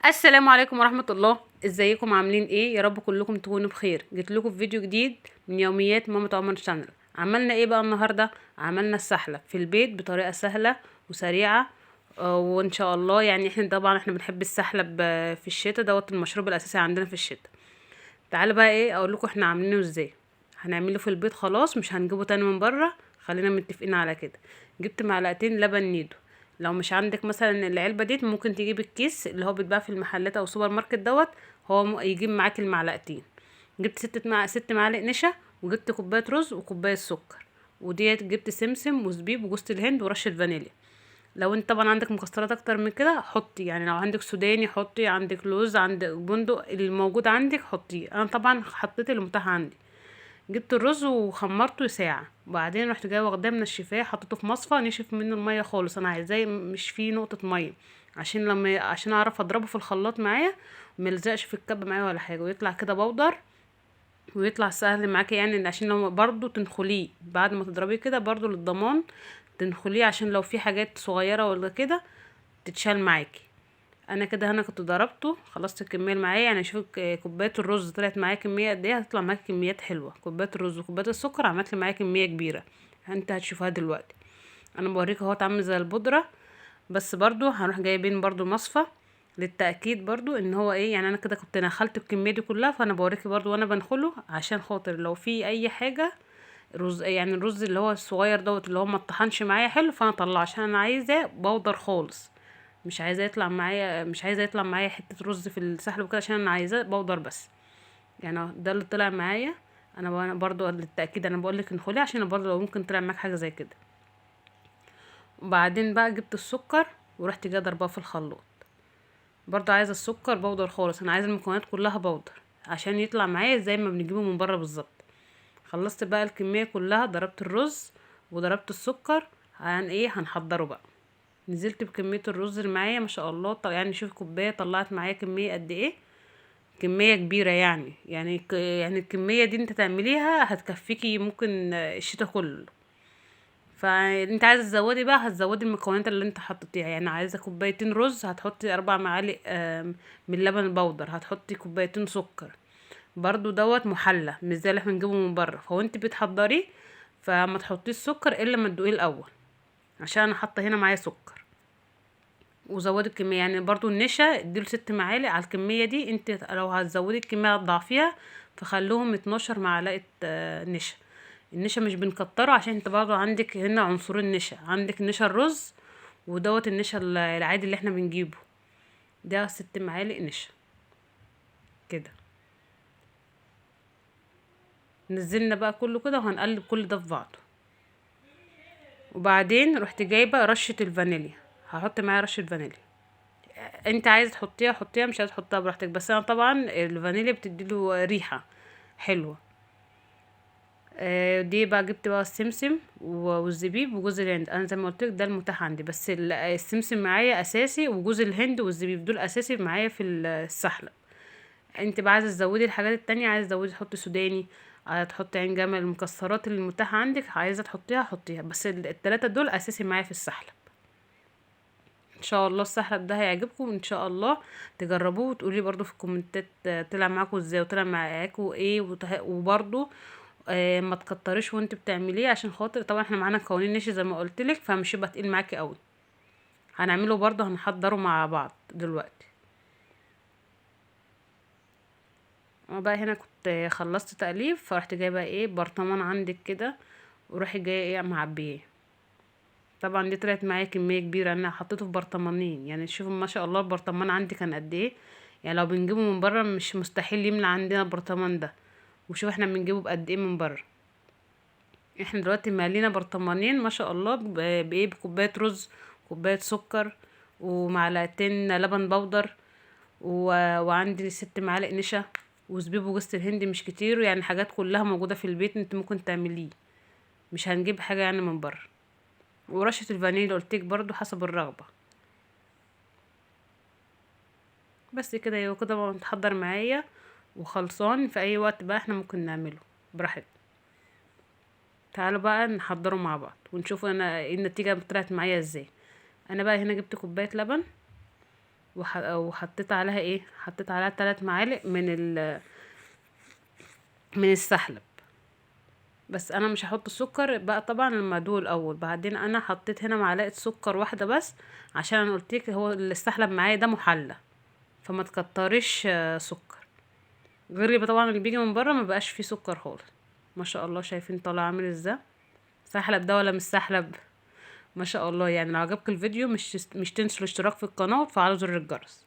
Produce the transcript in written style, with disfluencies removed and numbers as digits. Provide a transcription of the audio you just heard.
السلام عليكم ورحمة الله. ازيكم عاملين ايه؟ يا رب كلكم تكونوا بخير. جيت لكم في فيديو جديد من يوميات مامة عمر channel. عملنا ايه بقى النهارده؟ عملنا السحلب في البيت بطريقة سهلة وسريعة، وان شاء الله يعني احنا طبعا بنحب السحلب في الشتاء، دوت المشروب الاساسي عندنا في الشتاء. تعالوا بقى ايه اقول لكم احنا عاملينه ازاي. هنعمله في البيت خلاص، مش هنجيبه تاني من بره، خلينا متفقين على كده. جبت معلقتين لبن نيدو. لو مش عندك مثلا العلبة ديت ممكن تجيب الكيس اللي هو بيتباع في المحلات او السوبر ماركت دوت، هو يجيب معاك المعلقتين. جبت 6 معالق نشا، وجبت كوباية رز وكوبايه سكر، وديت جبت سمسم وزبيب وجوز الهند ورشه فانيليا. لو انت طبعا عندك مكسرات اكتر من كده حطي، يعني لو عندك سوداني حطي، عندك لوز، عندك بندق، الموجود عندك حطيه. انا طبعا حطيت اللي متاح عندي. جبت الرز وخمرته ساعة، وبعدين رحت جاية واخداه من الشفايه حطيته في مصفى نشف منه المية خالص. انا عايزاه مش فيه نقطة مية، عشان اعرف اضربه في الخلاط معايا، ما يلزقش في الكبه معايا ولا حاجة، ويطلع كده بودر ويطلع سهل معاكي. يعني عشان لو برضو تنخليه بعد ما تضربيه كده برضو للضمان تنخليه، عشان لو في حاجات صغيرة ولا كده تتشال معاكي. انا كده هنا كنت ضربته، خلصت الكمية اللي معايا. يعني شوف كوباية الرز طلعت معايا كمية قد ايه، هتطلع معاكي كميات حلوة. كوباية الرز وكوبايه السكر عملت لي معايا كمية كبيرة، انت هتشوفها دلوقتي. انا بوريك اهو عامل زي البودره، بس برضو هنروح جايبين برضو مصفى للتاكيد برضو ان هو ايه. يعني انا كده كنت نخلت الكمية دي كلها، فانا بوريكي برضو وانا بنخله عشان خاطر لو في اي حاجة رز، يعني الرز اللي هو الصغير دوت اللي هو ما اتطحنش معايا حلو، فانا اطلعه عشان انا عايزاه بودر خالص، مش عايزاه يطلع معايا، مش عايزاه يطلع معايا حتة رز في السحلب وكده، عشان انا عايزاه بودر بس. يعني ده اللي طلع معايا. انا برضو للتاكيد انا بقول لك انخليه عشان برضو لو ممكن طلع معاك حاجة زي كده. وبعدين بقى جبت السكر ورحت جاية ضرباه في الخلاط. برضو عايزه السكر بودر خالص، انا عايزه المكونات كلها بودر عشان يطلع معايا زي ما بنجيبه من بره بالظبط. خلصت بقى الكمية كلها، ضربت الرز وضربت السكر. عن ايه هنحضره بقى. نزلت بكمية الرز اللي معايا ما شاء الله، يعني شوف كوباية طلعت معايا كمية قد ايه، كمية كبيرة. يعني الكمية دي انت تعمليها هتكفيكي ممكن الشتا كله. فانت عايزه تزودي بقى هتزودي المكونات اللي انت حطيتيها. يعني عايزه كوبايتين رز هتحطي 4 معالق من لبن البودر، هتحطي كوبايتين سكر برضو دوت محلى مش زي اللي احنا بنجيبه من بره. فهو انت بتحضريه فما تحطيش سكر الا لما تدوقيه الاول، عشان انا حاطه هنا معايا سكر. وزودي الكمية، يعني برضو النشا اديله 6 معالق على الكمية دي. انت لو هتزودي الكمية هتضاعفيها، فخلوهم 12 معلقه نشا. النشا مش بنكتره عشان انت برضو عندك هنا عنصرين نشا، عندك نشا الرز ودوت النشا العادي اللي احنا بنجيبه ده. 6 معالق نشا كده. نزلنا بقى كله كده وهنقلب كل ده في بعضه. وبعدين رحت جايبه رشه الفانيليا، هحط معايا رشه فانيليا. انت عايز تحطيها حطيها، مش عايز تحطيها براحتك، بس انا طبعا الفانيليا بتديله ريحه حلوة. دي بقى جبت بقى السمسم والزبيب وجوز الهند. انا زي ما قلت لك ده المتاح عندي، بس السمسم معايا اساسي، وجوز الهند والزبيب دول اساسي معايا في السحلب. انت بقى عايزه تزودي الحاجات التانية، عايزه تزودي تحطي سوداني، عايزه تحطي عين جمل، المكسرات اللي متاحة عندك عايزه تحطيها حطيها، بس التلاتة دول اساسي معايا في السحلب. ان شاء الله السحلب ده هيعجبكم، ان شاء الله تجربوه وتقولي برضو في الكومنتات طلع معاكم ازاي وطلع معاكم ايه. وبرضو ما تكتريش وانت بتعمليه، عشان خاطر طبعا احنا معانا قوانين نشا زي ما قلت لك، فمش هيبقى تقيل معاكي قوي. هنعمله برضو، هنحضره مع بعض دلوقتي. انا بقى هنا كنت خلصت تقليب، فرحت جايبه ايه برطمان عندك كده، وروحي جاية ايه معبيه. طبعا دي طلعت معايا كمية كبيرة، انا حطيته في برطمانين. يعني شوفوا ما شاء الله البرطمان عندي كان قد ايه، يعني لو بنجيبه من بره مش مستحيل يملى عندنا البرطمان ده. وشوف احنا بنجيبه بقد ايه من بره. احنا دلوقتي مالينا برطمانين ما شاء الله بايه، بكوبايه رز، كوباية سكر، ومعلقتين لبن بودر، وعندي 6 معالق نشا، وزبيب وجوز الهند مش كتير، يعني حاجات كلها موجودة في البيت انت ممكن تعمليه، مش هنجيب حاجة يعني من بره. ورشه الفانيليا قلتلك برضو حسب الرغبة. بس كده يبقى كده بقى متحضر معايا وخلصان. في اي وقت بقى احنا ممكن نعمله براحتنا. تعالوا بقى نحضره مع بعض ونشوف انا ايه النتيجة طلعت معايا ازاي. انا بقى هنا جبت كوباية لبن، وحطيت عليها ايه؟ حطيت عليها 3 معالق من السحلب. بس انا مش هحط السكر بقى طبعا لما ادوق الاول. بعدين انا حطيت هنا معلقه سكر واحدة بس، عشان انا قلت لك هو السحلب معايا ده محلى، فما تكتريش سكر. غير اللي طبعا اللي بيجي من بره ما بقاش فيه سكر خالص. ما شاء الله شايفين طالع عامل ازاي؟ سحلب ده ولا مش سحلب؟ ما شاء الله. يعني لو عجبك الفيديو مش تنسوا الاشتراك في القناة وتفعلوا زر الجرس.